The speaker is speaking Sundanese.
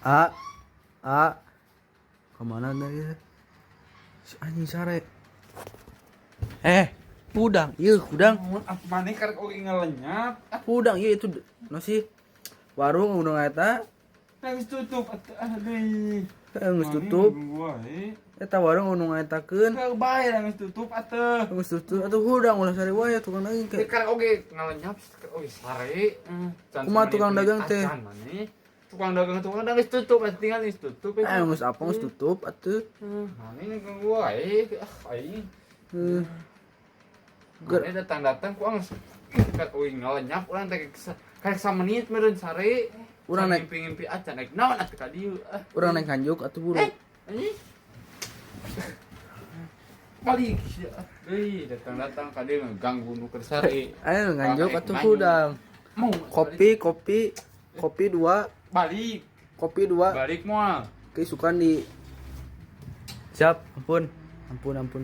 A A kemana ya si anjing sare? Eh, hudang iya, hudang. Apa maneh karek oge ngelenyap? Ah, Hudang iya itu no sih warung hudang eta. Geus tutup atuh, aduh. Eh, geus tutup. Wae. Eta warung nu ngaetakeun. Geus bae lah, geus tutup atuh. Geus tutup atuh, hudang ulah sare wae tukang dagang Teh ke. Karek oge ngalenyap, karek oge sare. Can Kumaha samenit tukang dagang teh? acan maneh. Tukang dagang geus tutup, atuh tinggal geus tutup Eh, geus apa, geus tutup atuh. Maneh ganggu wae, ah aing. Heuh. Maneh datang-datang ku geus karek oge ngalenyap urang teh karek samenit meureun sare. Urang naik- Ngimpi-ngimpi acan naik naon atuh ka dieu ah. Urang naik nganjuk atuh buru. Eh, anjing. Balik sia. Euy, datang-datang ka dieu ngeganggu nu keur sare. Ayo nganjuk Balik, atuh nganjuk. Hudang. Mau Kopi, kopi, kopi dua, balik. Kopi dua. Balik moal. Keisukan di. Siap, ampun. Ampun, ampun.